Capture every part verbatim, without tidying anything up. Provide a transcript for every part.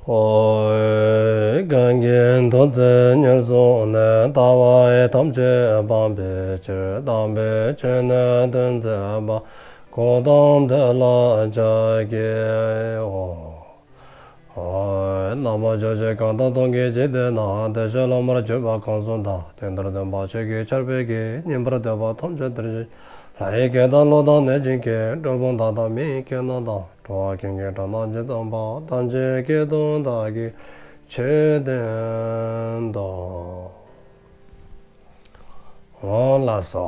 ཨོ། གང་གིས་ཐུགས་བརྩེ་ཉེར་བཟུང་ནས། ལྟ་བ་ཐམས་ཅད་སྤང་བའི་ཕྱིར། དམ་པའི་ཆོས་ནི་སྟོན་མཛད་པ། གཽ་ཏམ་དེ་ལ་ཕྱག་འཚལ་ལོ། ཨོ། ན་མོ། ཕྱོགས་བཅུའི་གང་དག་སྟོང་གི་འཇིག་རྟེན་ན། བདེ་གཤེགས་སློབ་མར་གྱུར་པ་གང་སུ་དག། དེང་འདིར་སྟོན་པ་ཆོས་ཀྱི་ཆར་འབེབས་ཀྱིས། ཉན་པར་འདོད་པ་ཐམས་ཅད་འདིར་གཤེགས་ཤིག། ལྷ་ཡི་སྐད་དང་ཀླུ་དང་གནོད་སྦྱིན་སྐད། གྲུལ་བུམ་དག་དང་མི་ཡི་སྐད་རྣམས་དང་། འགྲོ་བ་ཀུན་གྱི་སྒྲ་རྣམས་ཇི་ཙམ་པ། ཐམས་ཅད་སྐད་དུ་བདག་གིས་ཆོས་བསྟན་ཏོ། འོང་ལགས་སོ།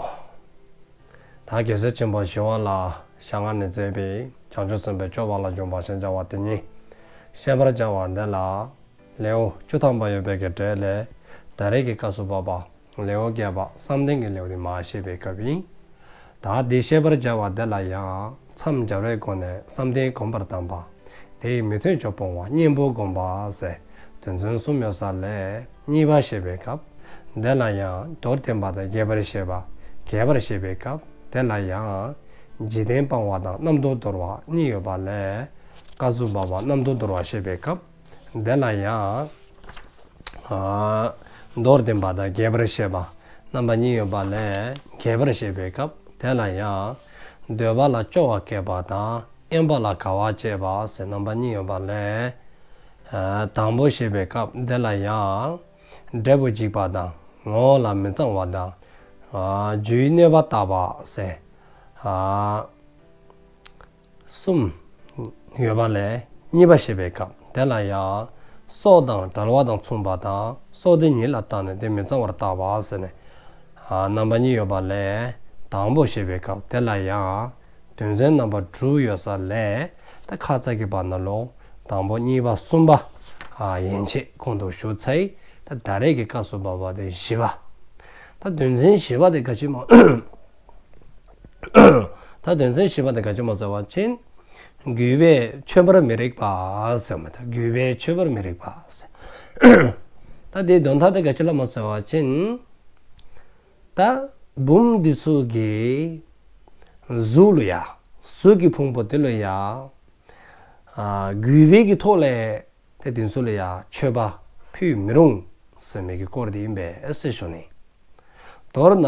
ད་རྒྱལ་སྲས་ཆེན་པོ་ཞི་བ་ལྷའི་ཞལ་སྔ་ནས་མཛད་པའི་བྱང་ཆུབ་སེམས་དཔའི་སྤྱོད་པ་ལ་འཇུག་པ་ཞེས་བྱ་བ་དེ་ཉིད་བཤད་པར་བྱ་བ་འདི་ལ། ལེའུ་བཅུ་ཐམ་པ་ཡོད་པའི་གི་གྲས་ལས། ད་རེས་ཀྱི་སྐབས་སུ་བབ་པ་ལེའུ་བརྒྱད་པ་བསམ་གཏན་གྱི་ལེའུ་འདི་མར་བཤད་པའི་སྐབས་ཡིན། ད་འདི་བཤད་པར་བྱ་བ་འདི་ལ་ཡང་མཚམས་སྦྱར་བའི་སྒོ་ནས་བསམ་གཏན་བསྒོམ་པར་གདམས་པ། དེ་ཡི་མི་མཐུན་ཕྱོགས་སྤོང་བ། གཉེན་པོ་བསྒོམ་པ་ཟེར་དོན་ཚན་གསུམ་ཡོད་ས་ལས་གཉིས་པ་བཤད་པའི་སྐབས། དེ་ལ་ཡང་མདོར་བསྟན་པ་དང་རྒྱས་པར་བཤད་པ། རྒྱས་པར་བཤད་པའི་སྐབས་དེ་ལ་ཡང་འཇིག་རྟེན་སྤང་བ་དང་རྣམ་རྟོག་དོར་བ་གཉིས་ཡོད་པ་ལས། སྐབས་སུ་བབ་པ་རྣམ་རྟོག་དོར་བ་བཤད་པའི་སྐབས། དེ་ལ་ཡང་ཨ་མདོར་བསྟན་པ་དང་རྒྱས་པར་བཤད་པ་རྣམ་པ་གཉིས་ཡོད་པ་ལས། རྒྱས་པར་བཤད་པའི་སྐབས་དེ་ལ་ཡང་འདོད་པ་ལ་སྐྱོ་བ་སྐྱེད་པ་དང་དབེན་པ་ལ་དགའ་བ་སྐྱེད་པ་ཟེར་རྣམ་པ་གཉིས་ཡོད་པ་ལས། ཨ་དང་པོ་བཤད་པའི་སྐབས་དེ་ལ་ཡང་འབྲས་བུ་འཇིགས་པ་དང་ངོ་བོ་ལ་མི་གཙང་བ་དང་། ཨ་རྒྱུའི་གནོད་པ་བརྟག་པ་ཟེར་ཨ་གསུམ་ཡོད་པ་ལས་གཉིས་པ་བཤད་པའི་སྐབས་དེ་ལ་ཡང་སྲོག་དང་བྲལ་བ་དང་མཚུངས་པ་དང་སྲོག་དེ་ཉིད་ལ་བརྟགས་ནས་དེ་མི་གཙང་བར་བརྟག་པ་ཟེར་ནས་ཨ་རྣམ་པ་གཉིས་ཡོད་པ་ལས། དང་པོ་བཤད་པའི་སྐབས་དེ་ལ་ཡང་དོན་ཚན་རྣམ་པ་དྲུག་ཡོད་ས་ལས། ད་ཁ་ཙ་གི་བར་ན་ལུ་དང་པོ་གཉིས་པ་གསུམ་པ་ཨ་ཡན་ཆད་གོང་དུ་ཞུ་ཚར་ཡི། ད་ད་རེས་ཀྱི་སྐབས་སུ་བབ་པ་དེ་བཞི་པ། ད་དོན་ཚན་བཞི་པ་དེ་ག་ཅི་སྨོ། ད་དོན་ཚན་བཞི་པ་དེ་ག་ཅི་སྨོ་ཟེར་བ་ཅིན། གུས་པས་མཆོད་པར་མི་རིགས་པ་ཟེར་མི་ད་གུས་པས་མཆོད་པར་མི་རིགས་པ་ཟེར། ད་དེའི་དོན་དག་དེ་ག་ཅི་ལ་སྨོ་ཟེར་བ་ཅིན། ད་བུམོ་འདི་ཚུ་གི་གཟུགས་ལུ་ཡ། གཟུགས་ཀྱི་ཕུང་པོ་དེ་ལུ་ཡ། ཨ་གུས་པའི་གི་ཐོག་ལས་ཏེ་དེ་ཚུ་ལུ་ཡ་མཆོད་པ་ཕུལ་མི་རུང་ཟེར་མི་གི་སྐོར་དེ་ཨིན་པས་ཟེར་ཞུ་ནི། མདོར་ན་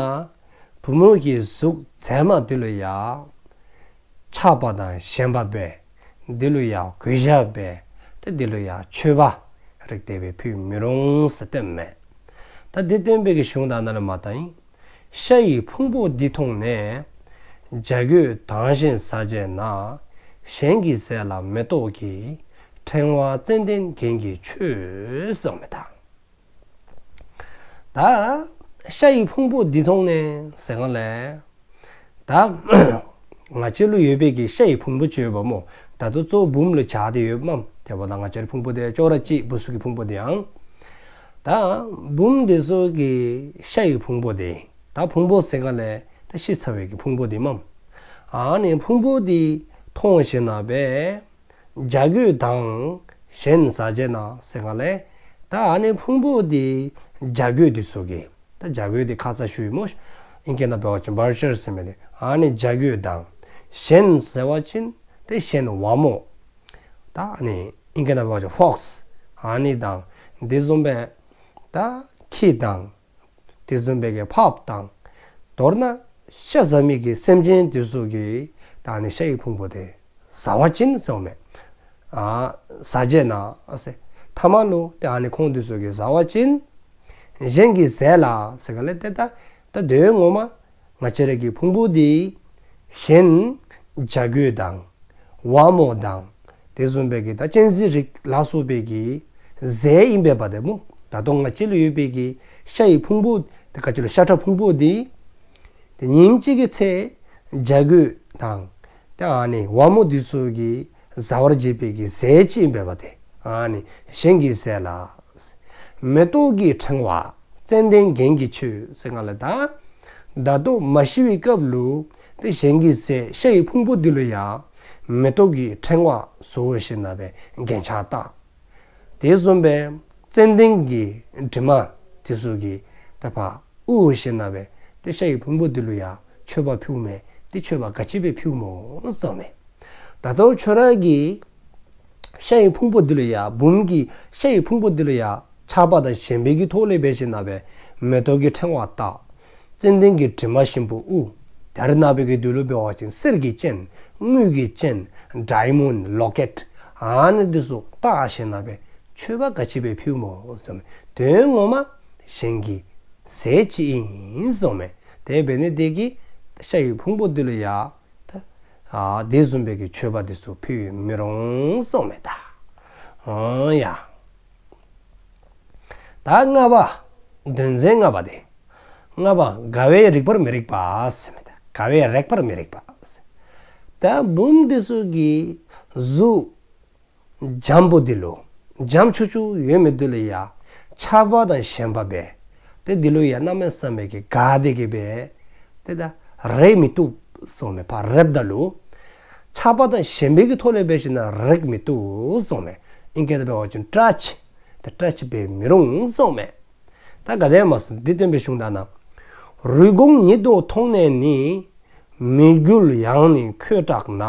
བུམོ་གི་གཟུགས་མཛེས་མ་དེ་ལུ་ཡ་ཆགས་པ་དང་ཞེན་པ་འབད། དེ་ལུ་ཡ་གུས་ཞབས་འབད། ཏེ་དེ་ལུ་ཡ་མཆོད་པ་རིགས་དེ་སྦེ་ཕུལ་མི་རུང་ཟེར་སྟོནམ་མས། ད་དེ་སྟོན་པའི་གི་གཞུང་ད་ནཱ་ལུ་མར་བལྟ་ཡི། ཤ་ཡི་ཕུང་པོ་འདི་མཐོང་ནས། བྱ་རྒོད་དང་གཞན་ཟ་བྱེད་ན། གཞན་གྱི་ཟས་ལ་མེ་ཏོག་གི། ཕྲེང་བ་ཙན་དན་རྒྱན་གྱིས་མཆོད་ཟེརཝ་མས་ད། ད་ཤ་ཡི་ཕུང་པོ་འདི་མཐོང་ནས་ཟེརཝ་ལས། ད་ང་བཅས་ལུ་ཡོད་པའི་གི་ཤ་ཡི་ཕུང་པོ་ཅིག་ཡོདཔ་སྨོ། ད་ལྟོ་གཙོ་བོ་བུམོ་ལུ་བྱ་སྟེ་ཡོདཔ་མས། དེ་འབདཝ་ད་ང་བཅས་རའི་ཕུང་པོ་དེ་ཅོག་ར་གཅིག་བུ་ཚུ་གི་ཕུང་པོ་དེ་ཡང་། ད་བུམོ་དེ་ཚུ་གི་ཤ་ཡི་ཕུང་པོ་དེ། ད་ཕུང་པོ་ཟེརཝ་ལས་ད་ཤི་ཚར་བའི་གི་ཕུང་པོ་དེ་མས། ཨ་ནི་ཕུང་པོ་དེ་མཐོང་ཞིནམ་ལས། བྱ་རྒོད་དང་གཞན་ཟ་བྱེད་ན་ཟེརཝ་ལས། ད་ཨ་ནི་ཕུང་པོ་དེ་བྱ་རྒོད་དེ་ཚུ་གིས། ད་བྱ་རྒོད་དེ་ཁ་ཙ་ཞུ་ཡི་སྨོ། ཨིང་སྐད་ནང་འབད་བ་ཅིན་བཱལ་ཅར་ཟེར་མི་དེ། ཨ་ནི་བྱ་རྒོད་དང་གཞན་ཟེར་བ་ཅིན་ཏེ་གཞན་ཝ་མོ། ད་ཨ་ནི་ཨིང་སྐད་ནང་འབད་བ་ཅིན་ཕོགས། ཨ་ནི་དང་དེ་བཟུམ་སྦེ་ད་ཁྱི་དང་དེ་བཟུམ་སྦེ་གི་ཕགཔ་དང་། མདོར་ན་ཤ་ཟ་མི་གི་སེམས་ཅན་དེ་ཚུ་གིས་ད་ཨ་ནི་ཤ་ཡི་ཕུང་པོ་དེ་ཟ་བ་ཅིན་ཟེརཝ་མས། ཨ་ཟ་བྱེད་ན་ཟེར། ཐ་མ་ལུ་ཏེ་ཨ་ནི་ཁོང་དེ་ཚུ་གིས་ཟ་བ་ཅིན། གཞན་གྱི་ཟས་ལ་ཟེརཝ་ལས་ཏེ་ད་ད་དོན་ངོ་མ་ང་བཅས་རའི་གི་ཕུང་པོ་དེ་གཞན་བྱ་རྒོད་དང་ཝ་མོ་དང་དེ་བཟུམ་སྦེ་གི་ད་གཅན་གཟན་རིགས་ལ་སོགས་པའི་གི་ཟས་ཨིན་པས་པ་དེ་སྨོ། ད་ལྟོ་ང་བཅས་ལུ་ཡོད་པའི་གི་ཤ་ཡི་ཕུང་པོ་དེ་ག་ཅི་ལོ་ཤ་ཁྲག་ཕུང་པོ་དེ་དེ་ཉིནམ་གཅིག་གི་ཚེ་བྱ་རྒོད་དང་ཏེ་ཨ་ནི་ཝ་མོ་དེ་ཚུ་གིས་ཟ་བར་བྱེད་པའི་གི་ཟས་ཅིག་ཨིན་པས་པ་དེ། ཨ་ནི་གཞན་གྱི་ཟས་ལ་མེ་ཏོག་གི་ཕྲེང་བ་ཙན་དན་རྒྱན་གྱིས་མཆོད་ཟེརཝ་ལས་ད། ད་ལྟོ་མ་ཤི་བའི་སྐབས་ལུ་ཏེ་གཞན་གྱི་ཟས་ཤ་ཡི་ཕུང་པོ་དེ་ལུ་ཡ་མེ་ཏོག་གི་ཕྲེང་བ་བཟོ་ཞིནམ་ལས་རྒྱན་ཆ་བཏགས། དེ་བཟུམ་སྦེ་ཙན་དན་གྱི་དྲི་མ་དེ་ཚུ་གིས་ད་ཕར་དབུར་ཞིནམ་ལས་ཏེ་ཤ་ཡི་ཕུང་པོ་དེ་ལུ་ཡ་མཆོད་པ་ཕུལཝ་མས། ཏེ་མཆོད་པ་ག་ཅི་སྦེ་ཕུལཝ་སྨོ་ཟེརཝ་མས། ད་ལྟོ་ཁྱོད་ར་གིས་ ཤ་ཡི་ཕུང་པོ་འདི་ལུ་ཡང་བུམོ་གི་ཤ་ཡི་ཕུང་པོ་འདི་ལུ་ཡང་ཆགས་པ་དང་ཞེན་པའི་གི་ཐོག་ལས་འབད་ཞིནམ་ལས་མེ་ཏོག་གི་ཕྲེང་བ་བཏགས། ཙན་དན་གྱི་དྲི་མ་ཞིམ་པོ་དབུར། ད་རེས་ནངས་པའི་གི་དུས་ལུ་འབད་བ་ཅིན་གསེར་གྱི་ཅེན་དངུལ་གྱི་ཅེན་ཌའི་མཱོནཌ་ལོ་ཀེཊ་ཨ་ནི་འདི་ཚུ་བཏགས་ཞིནམ་ལས་མཆོད་པ་ག་ཅི་སྦེ་ཕུལཝ་སྨོ་ཟེར་མས། དོན་ངོ་མ་གཞན་གྱི་ཟས་ཅིག་ཨིན་ཟེར་མས། དེ་འབད་ནི་དེ་གིས་ཤ་ཡི་ཕུང་པོ་འདི་ལུ་ཡང་ད་ཨ་དེ་བཟུམ་སྦེ་གི་མཆོད་པ་འདི་ཚུ་ཕུལ་མི་རུང་ཟེར་མས་ད། ཨོ་ཡ། ད་ལྔ་པ། དོན་ཚན་ལྔ་པ་དེ། ལྔ་པ་དགའ་བས་རེག་པར་མི་རིགས་པ་ཟེར་མས་ད། དགའ་བས་རེག་པར་མི་རིགས་པ་ཟེར། ད་བུམོ་འདི་ཚུ་གི་གཟུགས་འཇམ་པོ་འདི་ལུ་འཇམ་ཆུ་ཆུ་ཡོད་མི་འདི་ལུ་ཡང་ཆགས་པ་དང་ཞེན་པ་འབད། ཏེ་འདི་ལུ་ཡང་གནམ་མེད་ས་མེད་ཀྱི་དགའ་སྟེ་གི་སྦེ་ཏེ་ད་རེག་མི་བཏུབ་ཟེར་མས། ཕར་རེགཔ་ད་ལུ་ཆགས་པ་དང་ཞེན་པའི་གི་ཐོག་ལས་འབད་ཞིནམ་ལས་རེག་མི་བཏུབ་ཟེར་མས། ཨིང་སྐད་དུ་འབད་བ་ཅིན་ཊཆ་ཏེ་ཊཆ་འབད་མི་རུང་ཟེར་མས། ད་ག་དེ་སྦེ་ཟེར་འདི་སྟོན་པའི་གཞུང་དག་ན། རུས་གོང་ཉིད་དུ་མཐོང་ནས་ནི། མི་འགུལ་ཡང་ནི་ཁོད་དྲག་ན།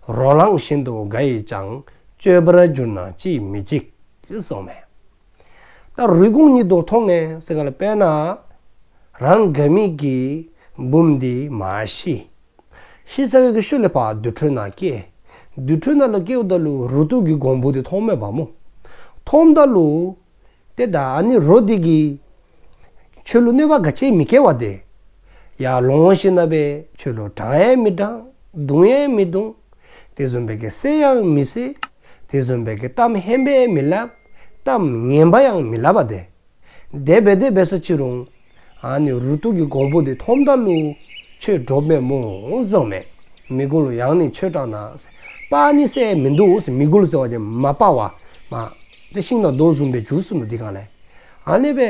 རོ་ལངས་བཞིན་དུ་དགའ་ཡིས་ཀྱང་། གཅོད་པར་གྱུར་ན་ཅིས་མི་འཇིགས། ཟེར་མས། ད་རུས་གོང་ཉིད་དུ་མཐོང་ནས་ཟེར་ག་ལས་དཔེར་ན་རང་དགའ་མི་གི་བུམོ་འདི་མ་ཤི། ཤི་ཚར་བའི་གི་ཤུལ་ལས་ཕར་དུར་ཁྲོད་ནང་སྐྱེ། དུར་ཁྲོད་ནང་ལུ་སྐྱེཝ་ད་ལུ་རུ་ཏོག་གི་གོང་བུ་འདི་མཐོངམ་མས་པ་སྨོ། མཐོངམ་ད་ལུ་ཏེ་ད་ཨ་ནི་རོ་འདི་གིས་ཁྱོད་ལུ་གནོད་པ་ག་ཅི་མི་བཀལ་བས་ཏེ། ཡར་ལོང་ཞིནམ་ལས་ཁྱོད་ལུ་དྲང་ཡང་མི་དྲང་། རྡུང་ཡང་མི་རྡུང་། དེ་བཟུམ་སྦེ་གི་བསད་ཡང་མི་བསད། དེ་བཟུམ་སྦེ་གི་གཏམ་ཧན་པ་ཡང་མི་སླབ། གཏམ་ངན་པ་ཡང་མི་སླབ་པས་ཏེ། དེ་སྦེ་དེ་སྦེ་ཟེར་ཅི་རུང་ཨ་ནི་རུ་ཏོག་གི་གོང་བུ་འདི་མཐོངམ་ད་ལུ་ཁྱོད་འདྲོགཔ་མས་སྨོ་ཟེར་མས། མི་འགུལ་ཡང་ནི་ཁོད་དྲག་ན། སྤར་ནི་ཟེར་མིན་འདུག་ཟེར། མི་འགུལ་ཟེར་བ་ཅིན་མ་སྤར་བར་མ་ཏེ་ཤིང་དང་རྡོ་བཟུམ་སྦེ་འགྱུར་སོ་ནུག་འདི་གང་ལས། ཨ་ནི་སྦེ་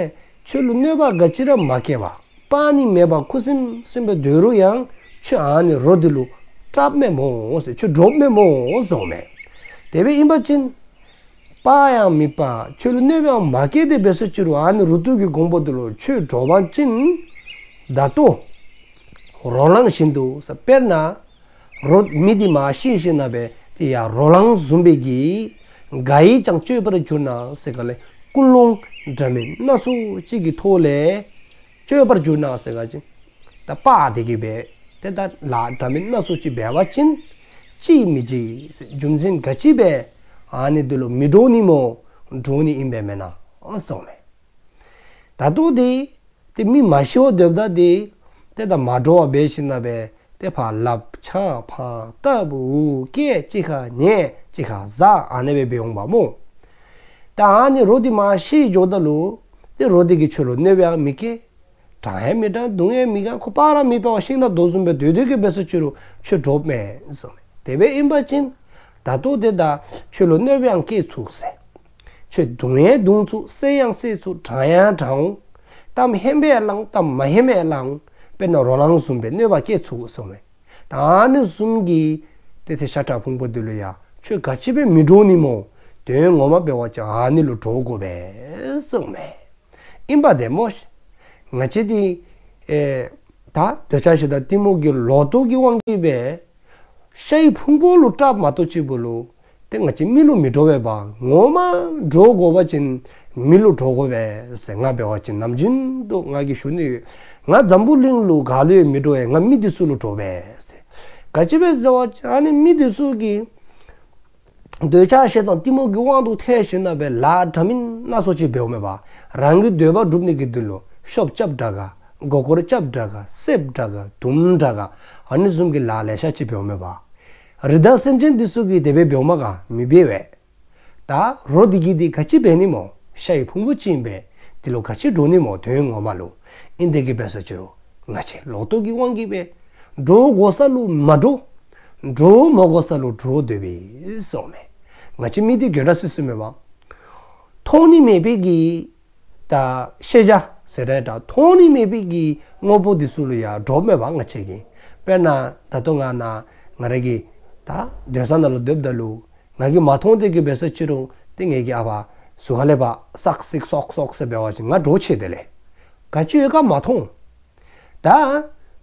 ཁྱོད་ལུ་གནོད་པ་ག་ཅི་ར་མ་བཀལ་བར་སྤར་ནི་མེད་པར་ཁུ་སིམ་སིམ་སྦེ་སྡོད་རུང་ཡང་ཁྱོད་ཨ་ནི་རོ་འདི་ལུ་སྐྲགཔ་མས་སྨོ་ཟེར། ཁྱོད་འདྲོགཔ་མས་སྨོ་ཟེར་མས། དེ་སྦེ་ཨིན་པ་ཅིན་སྤར་ཡང་མི་སྤར། ཁྱོད་ལུ་གནོད་པ་ཡང་མ་བཀལ་ཏེ་སྦེ་ཟེར་ཅི་རུང་ཨ་ནི་རུ་ཏོག་གི་གོང་བུ་འདི་ལུ་ཁྱོད་འདྲོག་པ་ཅིན་ད་ལྟོ་རོ་ལངས་བཞིན་དུ་ཟེར་དཔེར་ན་རོ་མི་འདི་མ་ཤི་ཞིནམ་ལས་ཏེ་ཡར་རོ་ལངས་བཟུམ་སྦེ་གི་དགའ་ཡིས་ཀྱང་གཅོད་པར་གྱུར་ན་ཟེར་ག་ལས་ཀུན་སློང་འདྲ་མིན་སྣ་ཚོགས་ཅིག་གི་ཐོག་ལས་གཅོད་པར་གྱུར་ན་ཟེར་ག་ཅིན་ད་སྤར་ཏེ་གི་སྦེ་ཏེ་ད་ལཱ་འདྲ་མིན་སྣ་ཚོགས་ཅིག་འབད་བ་ཅིན་ཅིས་མི་འཇིགས། རྒྱུ་མཚན་ག་ཅི་སྦེ་ཨ་ནི་འདི་ལུ་མི་འདྲོག་ནི་སྨོ། འདྲོག་ནི་ཨིན་པས་མེན་ན་ཟེར་མས། ད་ལྟོ་འདི་ཏེ་མི་མ་ཤི་བར་སྡོདཔ་ད་འདི་ཏེ་ད་མ་འདྲོག་པར་འབད་ཞིནམ་ལས་ཏེ་ཕར་ལགཔ་འཆང་ཕར་བཏབ་འུ་བཀལ་གཅིག་ཁར་ཉལ་གཅིག་ཁར་ཟ་ཨ་ནི་སྦེ་འབད་འོང་པ་སྨོ། ད་ཨ་ནི་རོ་འདི་མ་ཤི་འགྱོཝ་ད་ལུ་ཏེ་རོ་འདི་གིས་ཁྱོད་ལུ་གནོད་པ་ཡང་མི་བཀལ། དྲང་ཡང་མི་དྲང་། རྡུང་ཡང་མི་རྡུང་། ཁོ་སྤར་ར་མི་སྤར་བར་ཤིང་དང་རྡོ་བཟུམ་སྦེ་སྡོད་སྡོད་གི་སྦེ་ཟེར་ཅི་རུང་ཁྱོད་འདྲོགཔ་མས་ཟེར་མས། དེ་སྦེ་ཨིན་པ་ཅིན་ད་ལྟོ་ཏེ་ད་ཁྱོད་ལུ་གནོད་པ་ཡང་བཀལ་ཚུགས་ཟེར། ཁྱོད་རྡུང་ཡང་རྡུང་ཚུགས། བསད་ཡང་བསད་ཚུགས། དྲང་ཡང་དྲང་འོང་། གཏམ་ཧན་པ་ཡང་སླབ་འོང་། གཏམ་མ་ཧན་པ་ཡང་སླབ་འོང་། དཔེར་ན་རོ་ལངས་བཟུམ་སྦེ་གནོད་པ་བཀལ་ཚུགས་ཟེར་མས། ད་ཨ་ནི་བཟུམ་གྱི་ཏེ་ཏེ་ཤ་ཁྲག་ཕུང་པོ་འདི་ལུ་ཡང་ཁྱོད་ག་ཅི་སྦེ་མི་འདྲོག་ནི་སྨོ། དོན་ངོ་མ་འབད་བ་ཅིན་ཨ་ནི་ལུ་འདྲོག་དགོ་པས་ཟེར་མས། ཨིན་པ་ཏེ་སྨོ། ང་བཅས་འདི་ཨེ་ད་འདོད་ཆགས་ཞེ་སྡང་གཏི་མུག་གི་ལོག་རྟོག་གི་དབང་གིས་སྦེ་ཤ་ཡི་ཕུང་པོ་ལུ་སྐྲགཔ་མ་གཏོགས་ཅིག་པོ་ལུ་ཏེ་ང་བཅས་མི་ལུ་མི་འདྲོག་པས་པ། ངོ་མ་འདྲོག་དགོ་པ་ཅིན་མི་ལུ་འདྲོག་དགོ་པས་ཟེར། ང་འབད་བ་ཅིན་ནམ་རྒྱུན་དུ་ང་གིས་ཞུ་ནི་ཡོད། ང་འཛམ་བུ་གླིང་ལུ་ག་ལུ་ཡང་མི་འདྲོག་པས། ང་མི་འདི་ཚུ་ལུ་འདྲོག་པས་ཟེར། ག་ཅི་སྦེ་ཟེར་བ་ཅིན་ཨ་ནི་མི་འདི་ཚུ་གིས་འདོད་ཆགས་ཞེ་སྡང་གཏི་མུག་གི་དབང་དུ་ཐལ་ཞིནམ་ལས་ལཱ་འདྲ་མིན་སྣ་ཚོགས་ཅིག་འབདཝ་མས་པ། རང་གི་འདོད་པ་སྒྲུབ་ནི་གི་དོན་ལུ་ཤོབ་རྐྱབ་དྲག་ག། མགུ་སྐོར་རྐྱབ་དྲག་ག། གསདཔ་དྲག་ག། དུམ་དྲག་ག། ཨ་ནི་བཟུམ་གྱི་ལཱ་ལེ་ཤ་ཅིག་འབདཝ་མས་པ། རི་དྭགས་སེམས་ཅན་འདི་ཚུ་གིས་དེ་སྦེ་འབདཝ་མས་ག། མི་འབད་བས། ད་རོ་འདི་གིས་འདི་ག་ཅི་འབད་ནི་སྨོ། ཤ་ཡི་ཕུང་པོ་ཅིག་ཨིན་པས། འདི་ལུ་ག་ཅི་འདྲོག་ནི་སྨོ། དོན་ངོ་མ་ལུ། ཨིན་དེ་གི་སྦེ་ཟེར་ཅི་རུང་ང་བཅས་ལོག་རྟོག་གི་དབང་གིས་སྦེ་འདྲོག་དགོ་ས་ལུ་མ་འདྲོག། འདྲོག་མ་དགོ་ས་ལུ་འདྲོག་སྡོད་པས་ཟེར་མས། ང་བཅས་མི་འདི་དགོད་བྲ་སི་སི་མས་པ། མཐོང་ནི་མེད་པའི་གི་ད་ཤེས་བྱ་ཟེར་ར་ད་མཐོང་ནི་མེད་པའི་གི་དངོས་པོ་འདི་ཚུ་ལུ་ཡང་འདྲོགཔ་མས་པ་ང་བཅས་ཀྱིས། དཔེར་ན་ད་ལྟོ་ང་ན་ང་ར་གི་ད་སྡོད་ས་ནང་ལུ་སྡོདཔ་ད་ལུ་ང་གིས་མ་མཐོང་དེ་གི་སྦེ་ཟེར་ཅི་རུང་ཏེ་ངེ་གི་ཨ་པ་ཟུར་ཁ་ལས་ཕར་སག་སིག་སོག་སོག་ཟེར་འབད་བ་ཅིན་ང་འདྲོག་ཆི། དེ་ལས་ག་ཅི་ཡོད་ག་མ་མཐོང་། ད་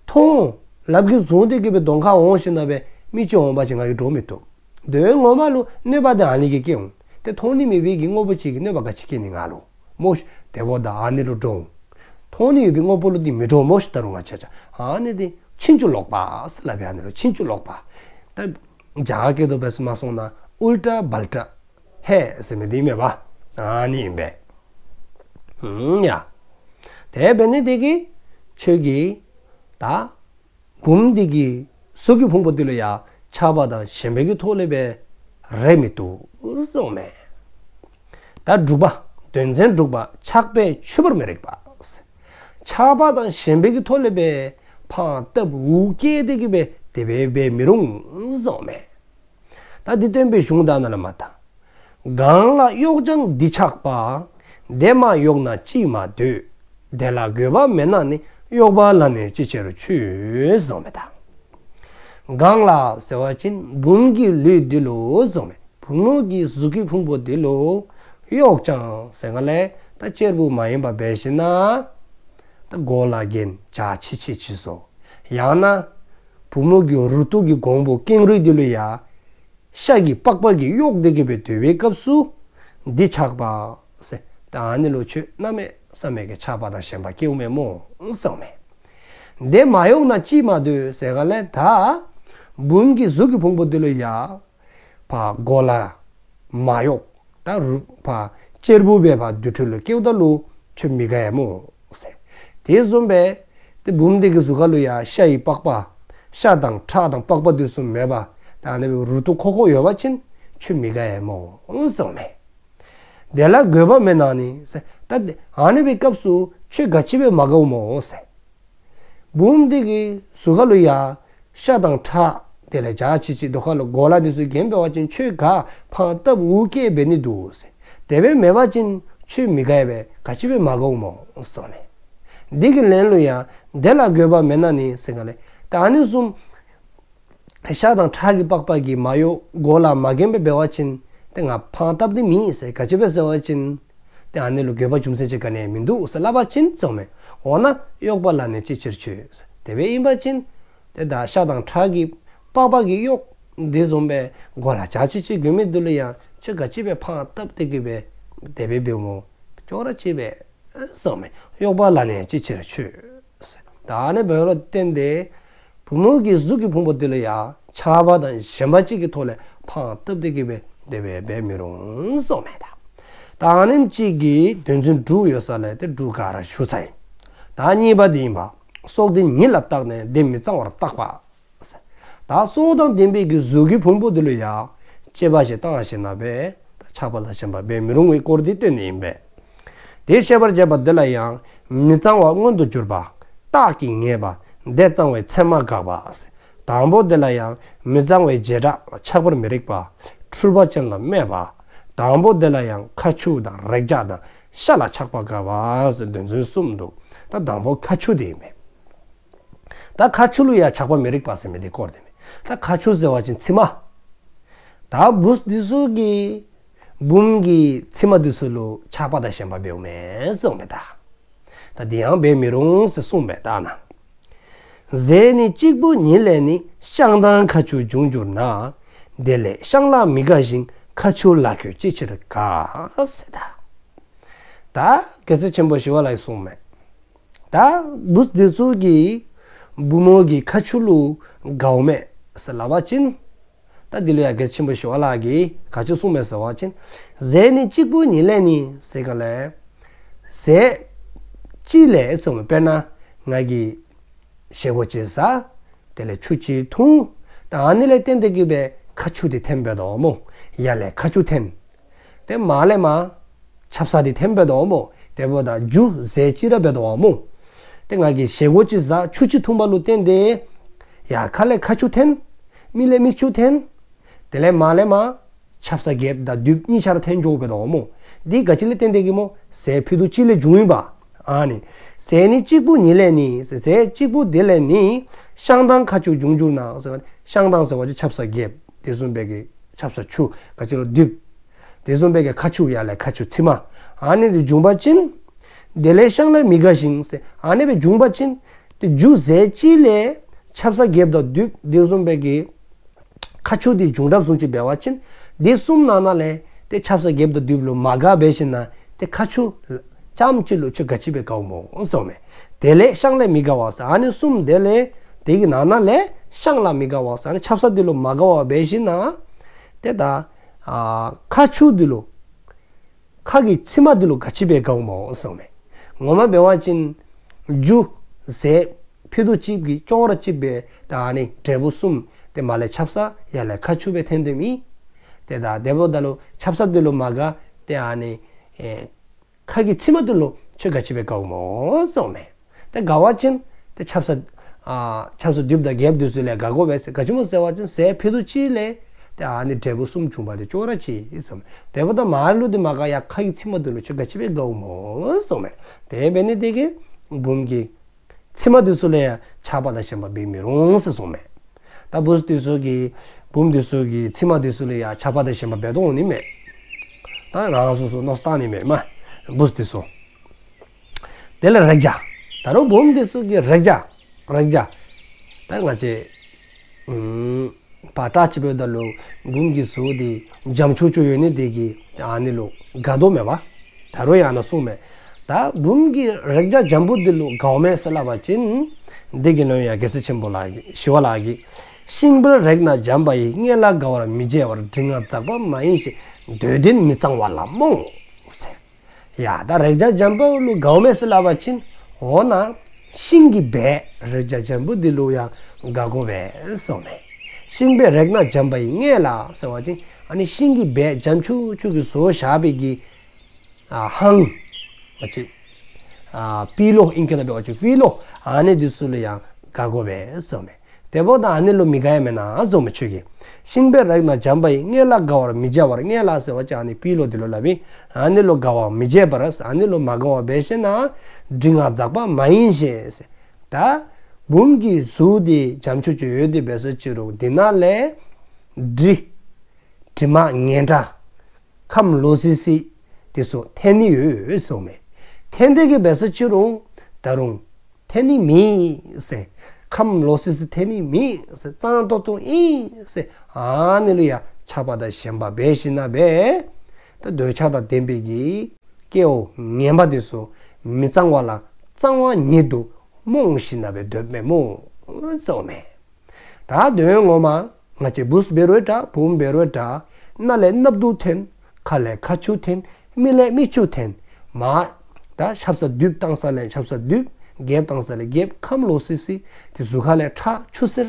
མཐོང་ལགཔ་གིས་བཟུང་དེ་གི་སྦེ་གདོང་ཁར་འོང་ཞིནམ་ལས་མི་ཅིག་འོང་པ་ཅིན་ང་གིས་འདྲོག་མི་བཏུབ། དོན་ངོ་མ་ལུ་གནོད་པ་དེ་ཨ་ནི་གིས་བཀལ་འོང་། ཏེ་མཐོང་ནི་མེད་པའི་གི་དངོས་པོ་ཅིག་གིས་གནོད་པ་ག་ཅི་བཀལ་ནི་ང་ལུ་སྨོ་ཤིག། དེ་འབདཝ་ད་ཨ་ནི་ལུ་འདྲོག་འོང་། མཐོང་ནི་ཡོད་པའི་དངོས་པོ་ལུ་འདི་མི་འདྲོག་སྨོ་ཤིག། ད་རུང་ང་བཅས་ཅག་ཨ་ནི་འདི་ཕྱིན་ཅི་ལོག་པ་ཟེར་སླབ་པའི་ཨ་ནི་ལུ་ཕྱིན་ཅི་ལོག་པ། ད་རྒྱ་སྐད་དུ་འབད་ས་མ་སོང་ན་ཨུལ་ཊ་བལ་ཊ་ཧེ་ཟེར་མི་འདི་མེན་པ། ཨ་ནི་ཨིན་པས། ཧུམ་ཡ། དེ་འབད་ནི་དེ་གིས་ཁྱོད་ཀྱིས་ད་བུམོ་འདི་གི་གཟུགས་ཀྱི་ཕུང་པོ་འདི་ལུ་ཡང་ཆགས་པ་དང་ཞེན་པའི་གི་ཐོག་ལས་སྦེ་རེག་མི་བཏུབ་གསུངསམ་མས། ད་དྲུག་པ། དོན་ཚན་དྲུག་པ། ཆགས་པས་ཆུད་པར་མི་རིགས་པ། ཆགས་པ་དང་ཞེན་པའི་གི་ཐོག་ལས་སྦེ་ཕངས་བཏབ་འུ་བསྐྱེད་དེ་གི་སྦེ་དེ་སྦེ་འབད་མི་རུང་གསུངསམ་མས། ད་འདི་སྟོན་པའི་གཞུང་དག་ནང་ལུ་མར་ད། གང་ལ་གཡོག་ཀྱང་འདི་ཆགས་པ། དེ་མ་གཡོགས་ན་ཅིས་མ་འདོད། དེ་ལ་དགོས་པ་མེད་ན་ནི། གཡོགས་པ་ལ་ནི་ཅི་ཕྱིར་ཁྱོད། གསུངསམ་མས་ད། གང་ལ་ཟེར་བ་ཅིན་བུམོ་གི་ལུས་འདི་ལུ་གསུངསམ་མས། བུམོ་གི་གཟུགས་ཀྱི་ཕུང་པོ་འདི་ལུ་གཡོག་ཀྱང་ཟེར་ག་ལས་ད་གཅེར་བུ་མ་ཡིན་པ་འབད་ཞིན་ན་ད་གོ་ལ་གྱོན་འཇའ་ཆི་ཆི་ཅིག་བཟོ། ཡང་ན་བུམོ་གི་རུ་ཏོ་གི་གོང་བུ་ཀེང་རུས་འདི་ལུ་ཡང་ཤ་གི་པགས་པ་གིས་གཡོགས་ཏེ་གི་སྦེ་སྡོད་པའི་སྐབས་སུ་འདི་ཆགས་པ་ཟེར་ད་ཨ་ནི་ལུ་ཁྱོད་གནམ་མེད་ས་མེད་ཀྱི་ཆགས་པ་དང་ཞེན་པ་སྐྱེཝ་མས་སྨོ་གསུངསམ་མས། དེ་མ་གཡོགས་ན་ཅིས་མ་འདོད་ཟེར་ག་ལས་ད་བུམོ་གི་གཟུགས་ཀྱི་ཕུང་པོ་འདི་ལུ་ཡང་ཕར་གོ་ལ་མ་གཡོགས་ད་རུ་ཕར་གཅེར་བུ་སྦེ་ཕར་དུར་ཁྲོད་ལུ་སྐྱེཝ་ད་ལུ་ཁྱོད་མི་དགའ་ཡ་སྨོ་ཟེར། དེ་བཟུམ་སྦེ་ཏེ་བུམོ་འདི་གི་གཟུགས་ཁ་ལུ་ཡང་ཤ་ཡི་པགས་པ་ཤ་དང་ཁྲག་དང་པགས་པ་འདི་ཚུ་མེད་པར་ད་ཨ་ནི་སྦེ་རུ་ཏོ་ཁོག་ཁོག་ཡོད་པ་ཅིན་ཁྱོད་མི་དགའ་ཡ་སྨོ་གསུངསམ་མས། དེ་ལ་དགོས་པ་མེད་ན་ནི་ཟེར། ད་ཨ་ནི་སྦེ་སྐབས་སུ་ཁྱོད་ག་ཅི་སྦེ་མ་དགའཝ་སྨོ་ཟེར། བུམོ་འདི་གི་གཟུགས་ཁ་ལུ་ཡང་ཤ་དང་ཁྲག་དེ་ལས་འཇའ་ཆི་ཆི་དོ་ཁ་ལུ་གོ་ལ་འདི་ཚུ་གྱོན་འབད་བ་ཅིན་ཁྱོད་ག་ཕངས་བཏབ་འུ་བསྐྱེད་འབད་ནི་འདུག་ཟེར། དེ་སྦེ་མེད་པ་ཅིན་ཁྱོད་མི་དགའ་བས་ག་ཅི་སྦེ་མ་དགའཝ་སྨོ་གསུངསམ་མས། འདི་གི་ལན་ལུ་ཡང་དེ་ལ་དགོས་པ་མེད་ན་ནི་ཟེར་ག་ལས་ད་ཨ་ནི་བཟུམ་ཤ་དང་ཁྲག་གི་པགས་པ་གིས་མ་གཡོགས་གོ་ལ་མ་གྱོན་སྦེ་འབད་བ་ཅིན་ཏེ་ང་ཕངས་བཏབ་སྟེ་མེད་ཟེར། ག་ཅི་སྦེ་ཟེར་བ་ཅིན་ཏེ་ཨ་ནི་ལུ་དགོས་པ་རྒྱུ་མཚན་ཅིག་ག་ནི་ཡང་མིན་འདུག་ཟེར་སླབ་པ་ཅིན་གསུངསམ་མས། འོ་ན་གཡོགས་པ་ལ་ནི་ཅི་ཕྱིར་ཁྱོད་ཟེར། དེ་སྦེ་ཨིན་པ་ཅིན་ཏེ་ད་ཤ་དང་ཁྲག་གི་པགས་པ་གིས་གཡོགས་དེ་བཟུམ་སྦེ་གོ་ལ་འཇའ་ཆི་ཆི་གྱོན་མི་འདི་ལུ་ཡང་ཁྱོད་ག་ཅི་སྦེ་ཕངས་བཏབ་སྟེ་གི་སྦེ་དེ་སྦེ་འབདཝ་སྨོ། ཅོག་ར་གཅིག་པས་གསུངསམ་མས། གཡོགས་པ་ལ་ནི་ཅི་ཕྱིར་ཁྱོད། ད་ཨ་ནི་འབདཝ་ལུ་བརྟེན་ཏེ་བུམོ་གི་གཟུགས་ཀྱི་ཕུང་པོ་འདི་ལུ་ཡང་ཆགས་པ་དང་ཞེན་པ་ཅིག་གི་ཐོག་ལས་ཕངས་བཏབ་སྟེ་གི་སྦེ་དེ་སྦེ་འབད་མི་རུང་གསུངསམ་མས་ད། ད་ཨ་ནེམ་ཅིག་གིས་དོན་ཚན་དྲུག་ཡོད་ས་ལས་ཏེ་དྲུག་ག་ར་ཞུ་ཚར་ཡི། ད་གཉིས་པ་འདི་ཨིན་པ། སྲོག་འདི་ཉིད་ལ་བརྟགས་ནས་དེ་མི་གཙང་བར་བརྟག་པ། ད་སྲོག་དང་ལྡན་པའི་གི་གཟུགས་ཀྱི་ཕུང་པོ་འདི་ལུ་ཡང་དཔྱད་པ་ཞིག་བཏང་ཞིན་ན་སྦེ་ཆགས་པ་དང་ཞེན་པ་འབད་མི་རུང་བའི་སྐོར་འདི་སྟོན་ནི་ཨིན་པས། དེ་བཤད་པར་བྱ་བ་འདི་ལ་ཡང་མི་གཙང་བ་མངོན་དུ་གྱུར་པ། བརྟགས་ཀྱིས་ངེས་པ། དེ་གཙང་བའི་མཚན་མ་དགག་པ། དང་པོ་འདི་ལ་ཡང་མི་གཙང་བའི་བྱེ་བྲག་ཆགས་པར་མི་རིགས་པ། འཁྲུལ་པ་ཅན་ལ་སྨད་པ། དང་པོ་འདི་ལ་ཡང་ཁ་ཆུ་དང་རེག་བྱ་དང་ཤ་ལ་ཆགས་པ་དགག་པ་ཟེར་དོན་ཚན་གསུམ་འདུག། ད་དང་པོ་ཁ་ཆུ་འདི་ཨིན་པས། ད་ཁ་ཆུ་ལུ་ཡང་ཆགས་པ་མི་རིགས་པ་ཟེར་མི་འདི་སྐོར་འདི་མས། ད་ཁ་ཆུ་ཟེར་བ་ཅིན་མཆིལ་མ། ད་བུཚ་འདི་ཚུ་གིས་བུམོ་གི་མཆིལ་མ་འདི་ཚུ་ལུ་ཆགས་པ་དང་ཞེན་པ་འབདཝ་མས་གསུངསམ་མས་ད། ད་འདི་ཡང་འབད་མི་རུང་ཟེར་གསུངསམ་མས་ད་ན། ཟས་ནི་གཅིག་པུ་ཉིད་ལས་ནི། བཤང་དང་ཁ་ཆུ་འབྱུང་འགྱུར་ན། དེ་ལས་བཤང་ལ་མི་དགའ་ཞིང་། ཁ་ཆུ་ལ་ཁྱོད་ཅི་ཕྱིར་དགའ། ཟེར་ད། ད་རྒྱལ་སྲས་ཆེན་པོ་ཞི་བ་ལྷ་གིས་གསུངསམ་མས། ད་བུཚ་འདི་ཚུ་གིས་བུམོ་གི་ཁ་ཆུ་ལུ་དགའཝ་མས་ཟེར་སླབ་པ་ཅིན། ད་འདི་ལུ་ཡང་རྒྱལ་སྲས་ཆེན་པོ་ཞི་བ་ལྷ་གིས་ག་ཅི་གསུངསམ་མས་ཟེར་བ་ཅིན། ཟས་ནི་གཅིག་པུ་ཉིད་ལས་ནི་ཟེར་ག་ལས། ཟས་གཅིག་ལས་གསུངསམ་མས། དཔེར་ན་ང་གིས་བཞེས་སྒོ་ཅིག་བཟའ། དེ་ལས་ཆུ་ཅིག་འཐུང་། ད་ཨ་ནི་ལས་བརྟེན་ཏེ་གི་སྦེ་ཁ་ཆུ་འདི་ཐོནམ་འབད་དོ་སྨོ། ཡར་ལས་ཁ་ཆུ་ཐོན། ཏེ་མར་ལས་མར་ཆབ་གསང་འདི་ཐོནམ་འབད་དོ་སྨོ། དེ་འབདཝ་ད་རྒྱུ་ཟས་གཅིག་ར་འབད་དོ་སྨོ། ཏེ་ང་གིས་བཞེས་སྒོ་ཅིག་བཟའ་ཆུ་ཅིག་འཐུངམ་ལུ་བརྟེན་ཏེ་ཡར་ཁ་ལས་ཁ་ཆུ་ཐོན། མིག་ལས་མིག་ཆུ་ཐོན། དེ་ལས་མར་ལས་མར་ཆབ་གསང་རྒྱབ་དང་མདུད་གཉིས་ཆ་ར་ཐོན་འགྱོཝ་འབད་དོ་སྨོ། འདི་ག་ཅི་ལས་བརྟེན་ཏེ་གི་སྨོ། ཟས་ཕུད་རྡོག་གཅིག་ལས་བྱུང་ཡི་པ། ཨ་ནི་ཟས་ནི་གཅིག་པུ་ཉིད་ལས་ནི། ཟས་གཅིག་པུ་འདི་ལས་ནི། བཤང་དང་ཁ་ཆུ་འབྱུང་འགྱུར་ན། ཟེར་བཤང་དང་ཟེར་བ་ཅིན་ཆབ་གསང་རྒྱབ། དེ་བཟུམ་སྦེ་གི་ཆབ་གསང་ཆུ་ག་ཅི་ལོ་མདུད། དེ་བཟུམ་སྦེ་གི་ཁ་ཆུ་ཡར་ལས་ཁ་ཆུ་མཆིལ་མ། ཨ་ནི་འདི་བྱུང་པ་ཅིན། དེ་ལས་བཤང་ལ་མི་དགའ་ཞིང་ཟེར། ཨ་ནི་སྦེ་བྱུང་པ་ཅིན། ཏེ་རྒྱུ་ཟས་གཅིག་ལས་ཆབ་གསང་རྒྱབ་དང་མདུད་དེ་བཟུམ་སྦེ་གི་ ཁ་ཆུ་འདི་འབྱུང་རབས་བཟུམ་ཅིག་འབད་བ་ཅིན་འདི་གསུམ་ནང་ན་ལས་ཏེ་ཆབ་གསང་རྒྱབ་དང་མདུད་ལུ་མ་དགའ་འབད་ཞིནམ་ལས་ཏེ་ཁ་ཆུ་རྐྱངམ་གཅིག་ལུ་ཁྱོད་ག་ཅི་སྦེ་དགའཝ་སྨོ་ཟེརཝ་མས། དེ་ལས་ཤངས་ལས་མི་དགའ་བ་ཟེར། ཨ་ནི་གསུམ་དེ་ལས་དེ་གི་ནང་ན་ལས་ཤངས་ལ་མི་དགའ་བ་ཟེར། ཨ་ནི་ཆབ་གསང་འདི་ལུ་མ་དགའ་བར་འབད་ཞིནམ་ལས་ཏེ་ད་ཨ་ཁ་ཆུ་འདི་ལུ་ཁ་གི་མཆིལ་མ་འདི་ལུ་ག་ཅི་སྦེ་དགའཝ་སྨོ་ཟེརཝ་མས། ངོ་མ་འབད་བ་ཅིན་རྒྱུ་ཟས་ཕུད་རྡོག་གཅིག་གིས་ཅོག་ར་གཅིག་སྦེ་ད་ཨ་ནི་འབྲས་བུ་གསུམ་ཏེ་མར་ལས་ཆབ་གསང་ཡར་ལས་ཁ་ཆུ་སྦེ་ཐོན་ཏེ་མི་ཏེ་ད་དེ་འབདཝ་ད་ལུ་ཆབ་གསང་འདི་ལུ་མ་དགའ་ཏེ་ཨ་ནི་ཨེ་ཁ་གི་མཆིལ་མ་འདི་ལུ་ཁྱོད་ག་ཅི་སྦེ་དགའཝ་སྨོ་ཟེརཝ་མས། ཏེ་དགའ་བ་ཅིན་ཏེ་ཆབ་གསང་ཨ་ཆབ་གསང་མདུད་དང་རྒྱབ་འདི་ཚུ་ལས་དགའ་དགོ་པས་ཟེར། ག་ཅི་སྨོ་ཟེར་བ་ཅིན་ཟས་ཕུད་རྡོག་གཅིག་ལས་ཏེ་ཨ་ནི་འབྲས་བུ་གསུམ་བྱུང་བ་དེ་ཅོག་ར་གཅིག་ཟེརཝ་མས། དེ་འབདཝ་ད་མར་ལུ་འདི་མ་དགའ་ཡར་ཁ་གི་མཆིལ་མ་འདི་ལུ་ཁྱོད་ག་ཅི་སྦེ་དགའཝ་སྨོ་ཟེརཝ་མས། དེ་འབད་ནི་དེ་གིས་བུམོ་གི་མཆིལ་མ་འདི་ཚུ་ལུ་ཡང་ཆགས་པ་དང་ཞེན་པ་འབད་མི་རུང་ཟེར་གསུངསམ་མས། ད་བུཚ་འདི་ཚུ་གིས་བུམོ་འདི་ཚུ་གི་མཆིལ་མ་འདི་ཚུ་ལུ་ཡང་ཆགས་པ་དང་ཞེན་པ་འབད་དོ་འོང་ནི་མས། ད་རང་སོ་སོ་མནོ་བསམ་བཏང་ནི་མས་མ་བུཚ་འདི་ཚུ། དེ་ལས་རེག་བྱ། ད་རུང་བུམོ་འདི་ཚུ་གིས་རེག་བྱ་རེག་བྱ། ད་ང་བཅས་ཨུམ་ཕར་བཀྲ་ཤིས་པའི་ཟླ་ལུ་བུམོ་གི་གཟུགས་འདི་འཇམ་ཅུག་ཅུ་ཡོད་ནི་དེ་གིས་ཨ་ནི་ལུ་དགའ་དོ་མས་པ། ད་རུང་ཡང་ན་གསུངསམ་མས། ད་བུམོ་གི་རེག་བྱ་འཇམ་པོ་འདི་ལུ་དགའཝ་མས་ཟེར་སླབ་པ་ཅིན་འདི་གི་ལན་ཡང་རྒྱལ་སྲས་ཆེན་པོ་ལགས་ཀྱིས་ཞི་བ་ལྷ་གིས། ཤིང་བལ་རེག་ན་འཇམ་པ་ཡིས། མངལ་ལ་དགའ་བར་མི་བྱེད་པར། དྲི་ང་འཛག་པ་མ་ཡིན་ཞེས། འདོད་ལྡན་མི་གཙང་བ་ལ་རྨོངས་ཟེར། ཡ་ད་རེག་བྱ་འཇམ་པོ་ལུ་དགའཝ་མས་ཟེར་སླབ་པ་ཅིན་འོ་ན་ཤིང་གི་བལ་རེག་བྱ་འཇམ་པོ་འདི་ལུ་ཡང་དགའ་དགོ་པས་གསུངསམ་མས། ཤིང་བལ་རེག་ན་འཇམ་པ་ཡིས། མངལ་ལ་ཟེར་བ་ཅིན་ཨ་ནི་ཤིང་གི་བལ་འཇམ་ཅུག་ཅུ་གིས་བཟོ་བཞག་པའི་གི་ཨ་ཧང་ང་བཅས་ཨ་པི་ལོ་ཨིང་སྐད་ནང་འབད་བ་ཅིན་པི་ལོ་ཨ་ནི་འདི་ཚུ་ལུ་ཡང་དགའ་དགོ་པས་གསུངསམ་མས། དེ་འབདཝ་ད་ཨ་ནི་ལུ་མི་དགའ་ཡི་མེན་ན་གསུངསམ་མས་ཁྱོད་ཀྱིས། ཤིང་བལ་རེག་ན་འཇམ་པ་ཡིས། མངལ་ལ་དགའ་བར་མི་བྱེད་པར། མངལ་ལ་ཟེར་བ་ཅིན་ཨ་ནི་པི་ལོ་འདི་ལུ་སླབ་ཨིན། ཨ་ནི་ལུ་དགའ་བར་མི་བྱེད་པར་ཨ་ནི་ལུ་མ་དགའ་བར་འབད་ཞིནམ་ལས་དྲི་ང་འཛག་པ་མ་ཡིན་ཞེས་ཟེར། ད་བུམོ་གི་གཟུགས་འདི་འཇམ་ཅུག་ཅུ་ཡོད་དེ་འབད་ས་ཅི་རུང་འདི་ནང་ལས་དྲི་དྲི་མ་ངན་འདྲ་ཁམས་ལོག་སི་སི་དེ་ཚུ་ཐོན་ནི་ཡོད་གསུངསམ་མས། ཐོན་དེ་གིས་འབད་ས་ཅི་རུང་ད་རུང་ཐོན་ནི་མེད་ཟེར། ཁམས་ལོག་སི་སི་ཐོན་ནི་མེད་ཟེར། གཙང་ཏོག་ཏོ་ཨིན་ཟེར། ཨ་ནི་ལུ་ཡང་ཆགས་པ་དང་ཞེན་པ་འབད་ཞིནམ་ལས་ད་འདོད་ཆགས་དང་ལྡན་པའི་གི་སྐྱེ་བོ་ངན་པ་དེ་ཚུ་མི་གཙང་བ་ལ་གཙང་བ་ཉིད་དུ་རྨོངས་ཞིནམ་ལས་འདོདཔ་མས་སྨོ་གསུངསམ་མས། ད་དོན་ངོ་མ་ང་བཅས་བུཚ་འབད་རུང་འདྲ་བུམོ་འབད་རུང་འདྲ་སྣ་ལས་སྣབས་དུག་ཐོན། ཁ་ལས་ཁ་ཆུ་ཐོན། མིག་ལས་མིག་ཆུ་ཐོན། མར་ད་ཆབ་གསང་མདུད་བཏང་ས་ལས་ཆབ་གསང་མདུད། རྒྱབ་བཏང་ས་ལས་རྒྱབ། ཁམས་ལོག་སི་སི་དེ་གཟུགས་ཁ་ལས་ཁྲག་ཆུ་སེར་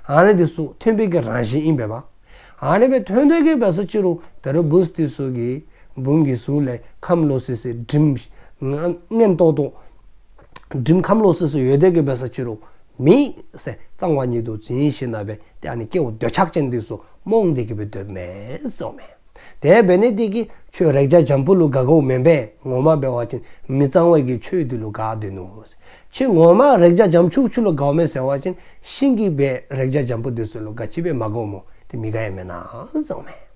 ཨ་ནི་དེ་ཚུ་ཐོན་པའི་གི་རང་བཞིན་ཨིན་པས་པ། ཨ་ནི་སྦེ་ཐོན་དེ་གིས་འབད་ས་ཅི་རུང་ད་རུང་བུཚ་དེ་ཚུ་གིས་བུམོ་གི་གཟུགས་ལས་ཁམས་ལོག་སི་སི་དྲིམ་ངན་ཏོག་ཏོ་དྲིམ་ཁམས་ལོག་སི་སི་ཡོད་དེ་གིས་འབད་ས་ཅི་རུང་མེད་ཟེར་གཙང་བ་ཉིད་དུ་འཛིན་ཞིནམ་ལས་ཏེ་ཨ་ནི་སྐྱེ་བོ་འདོད་ཆགས་ཅན་དེ་ཚུ་རྨོངས་དེ་གིས་སྦེ་འདོདཔ་མས་གསུངསམ་མས། དེ་འབད་ནི་དེ་གིས་ཁྱོད་རེག་བྱ་འཇམ་པོ་ལུ་དགའ་དགོཔ་མེན་པས། ངོ་མ་འབད་བ་ཅིན་མི་གཙང་བའི་གི་ཆོས་དེ་ལུ་དགའ་སྡོད་ནུག། ཁྱོད་ངོ་མ་རེག་བྱ་འཇམ་ཅུག་ཅུ་ལུ་དགའཝ་མས་ཟེར་བ་ཅིན་ཤིང་གི་བལ་རེག་བྱ་འཇམ་པོ་དེ་ཚུ་ལུ་ག་ཅི་སྦེ་མ་དགའཝ་སྨོ། དེ་མི་དགའ་ཡི་མེན་ན་གསུངསམ་མས།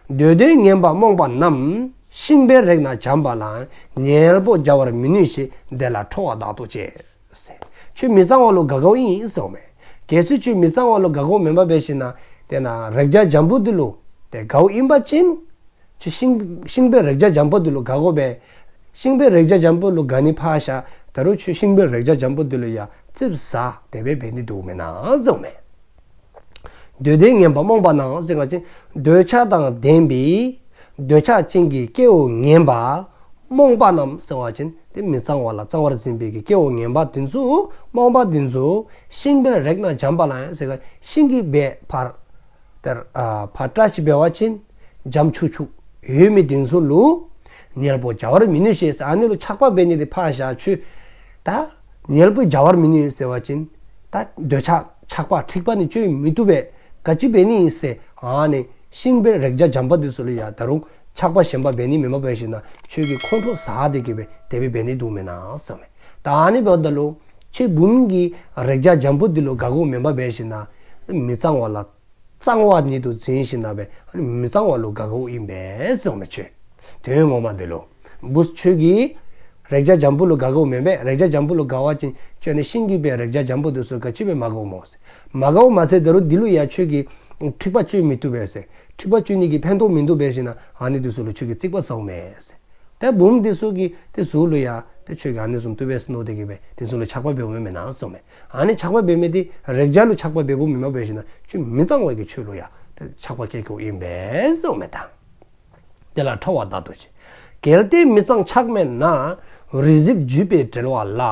འདོད་ལྡན་ངན་པ་རྨོངས་པ་རྣམས། ཤིང་བལ་རེག་ན་འཇམ་པ་ལའང་། ཉལ་པོ་བྱ་བར་མི་ནུས་ཤིང་། དེ་ལ་ཁྲོ་བ་བདག་ཏུ་བྱེད། ཟེར། ཁྱོད་མི་གཙང་བ་ལུ་དགའ་དགའཝ་ཨིན་གསུངསམ་མས། གལ་སྲིད་ཁྱོད་མི་གཙང་བ་ལུ་དགའ་དགའཝ་མེན་པར་འབད་ཞིནམ་ལས་དེ་ན་རེག་བྱ་འཇམ་པོ་འདི་ལུ་ཏེ་དགའཝ་ཨིན་པ་ཅིན་ཁྱོད་ཤིང་ཤིང་བལ་རེག་བྱ་འཇམ་པོ་འདི་ལུ་དགའ་དགོ་པས། ཤིང་བལ་རེག་བྱ་འཇམ་པོ་ལུ་དགའ་ནི་ཕར་བཞག། ད་རུང་ཁྱོད་ཤིང་བལ་རེག་བྱ་འཇམ་པོ་འདི་ལུ་ཡང་ཙིགཔ་ཟ་དེ་སྦེ་འབད་ནི་འདུག་མེན་ན་གསུངསམ་མས། འདོད་ལྡན་ངན་པ་རྨོངས་པ་རྣམས་ཟེར་བ་ཅིན་འདོད་ཆགས་དང་ལྡན་པའི་འདོད་ཆགས་ཅན་གྱི་སྐྱེ་བོ་ངན་པ་རྨོངས་པ་རྣམས་ཟེར་བ་ཅིན་ཏེ་མི་གཙང་བ་ལ་གཙང་བར་འཛིན་པའི་གི་སྐྱེ་བོ་ངན་པ་དེ་ཚུ་རྨོངས་པ་དེ་ཚུ་ཤིང་བལ་རེག་ན་འཇམ་པ་ལའང་ཟེར་ག་ཤིང་གི་བལ་ཕར་ཏེ་ཨ་ཕར་བཀྲ་ཤིས་འབད་བ་ཅིན་འཇམ་ཅུག་ཅུ་ཡོད་མི་དེ་ཚུ་ལུ་ཉལ་པོ་བྱ་བར་མི་ནུས་ཤིང་ཟེར་ཨ་ནི་ལུ་ཆགས་པ་འབད་ནི་དེ་ཕར་བཞག། ཁྱོད་ད་ཉལ་པོ་བྱ་བར་མི་ནུས་ཟེར་བ་ཅིན་ད་འདོད་ཆགས་ཆགས་པ་འཁྲིག་པ་ནི་སྤྱོད་མི་བཏུབ་པས། ག་ཅི་འབད་ནི་ཟེར་ཨ་ནི་ཤིང་བལ་རེག་བྱ་འཇམ་པོ་དེ་ཚུ་ལུ་ཡང་ད་རུང་ཆགས་པ་ཞེན་པ་འབད་ནི་མེན་པར་འབད་ཞིནམ་ལས་ཁྱོད་ཀྱིས་ཁོང་ཁྲོ་ཟ་དེ་གིས་སྦེ་དེ་སྦེ་འབད་ནི་འདུག་མེན་ན་གསུངསམ་མས། ད་ཨ་ནི་འབདཝ་ད་ལུ་ཁྱོད་བུམོ་གི་རེག་བྱ་འཇམ་པོ་འདི་ལུ་དགའ་དགོཔ་མེན་པར་འབད་ཞིནམ་ལས་མི་གཙང་བ་ལ་གཙང་བ་ཉིད་དུ་འཛིན་ཞིནམ་ལས་མི་གཙང་བ་ལུ་དགའ་དགོཔ་ཨིན་པས་གསུངསམ་མས། ཁྱོད་དོན་ངོ་མ་འདི་ལུ་བུཚ་ཁྱོད་ཀྱིས་རེག་བྱ་འཇམ་པོ་ལུ་དགའ་དགོཔ་མེན་པས། རེག་བྱ་འཇམ་པོ་ལུ་དགའ་བ་ཅིན་ཁྱོད་ནི་ཤིང་གི་བལ་རེག་བྱ་འཇམ་པོ་དེ་ཚུ་ག་ཅི་སྦེ་མ་དགའཝ་སྨོ་ཟེར། མ་དགའཝ་མ་ཚད་ད་རུང་འདི་ལུ་ཡང་ཁྱོད་ཀྱིས་ འཁྲིག་པ་སྤྱོད་མི་བཏུབ་པས་ཟེར། འཁྲིག་པ་སྤྱོད་ནི་གི་ཕན་ཐོགས་མིན་འདུག་པས་ཟེར་ན་ཨ་ནི་དེ་ཚུ་ལུ་ཁྱོད་ཀྱིས་རྩིགཔ་ཟཝ་མས་ཟེར། ཏེ་བུམོ་དེ་ཚུ་གིས་དེ་ཚུ་ལུ་ཡང་ཏེ་ཁྱོད་ཀྱིས་ཨ་ནི་བཟུམ་བཏུབ་པས་ཟེར་མནོ་སྟེ་གི་སྦེ་དེ་ཚུ་ལུ་ཆགས་པ་འབདཝ་མེན་ན་གསུངམ་མས། ཨ་ནི་ཆགས་པ་འབད་མི་དེ་རེག་བྱ་ལུ་ཆགས་པ་འབདཝ་མེན་པས་ཟེར་ན་ཁྱོད་མི་གཙང་བའི་གི་ཆོས་ལུ་ཡང་ཏེ་ཆགས་པ་སྐྱེ་སྐྱེཝ་ཨིན་པས་གསུངམ་མས་ད། དེ་ལ་ཁྲོ་བ་དག་ཏུ་བྱེད། གལ་ཏེ་མི་གཙང་ཆགས་མེད་ན། རུས་གཟེབ་བརྒྱུས་པས་བྲེལ་བ་ལ།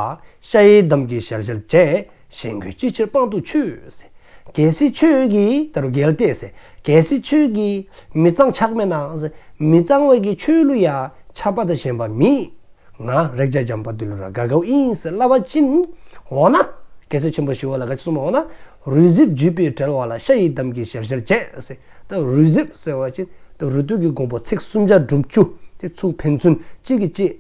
ཤ་ཡི་འདམ་གྱིས་ཞལ་ཞལ་བྱེད། གཞན་གྱིས་ཅི་ཕྱིར་དཔང་དུ་ཆུད། གལ་སྲིད་ཁྱོད་ཀྱིས་ད་རུང་གལ་ཏེ་ཟེར། གལ་སྲིད་ཁྱོད་ཀྱིས་མི་གཙང་ཆགས་མེད་ན་ཟེར། མི་གཙང་བའི་གི་ཆོས་ལུ་ཡང་ཆགས་པ་དང་ཞེན་པ་མེད། ང་རེག་བྱ་འཇམ་པ་འདི་ལུ་ར་དགའ་དགའཝ་ཨིན་ཟེར་སླབ་པ་ཅིན། འོ་ན། རྒྱལ་སྲས་ཆེན་པོ་ཞི་བ་ལྷ་ག་ཅི་གསུངམ་མས་འོ་ན། རུས་གཟེབ་བརྒྱུས་པས་བྲེལ་བ་ལ། ཤ་ཡི་འདམ་གྱིས་ཞལ་ཞལ་བྱེད་ཟེར། ད་རུས་གཟེབ་ཟེར་བ་ཅིན་ད་རུ་ཏོག་གི་གོང་བུ་ཚིགས་སུམ་བརྒྱ་དྲུག་ཅུ་དེ་ཚུ་ཕན་ཚུན་གཅིག་གིས་གཅིག་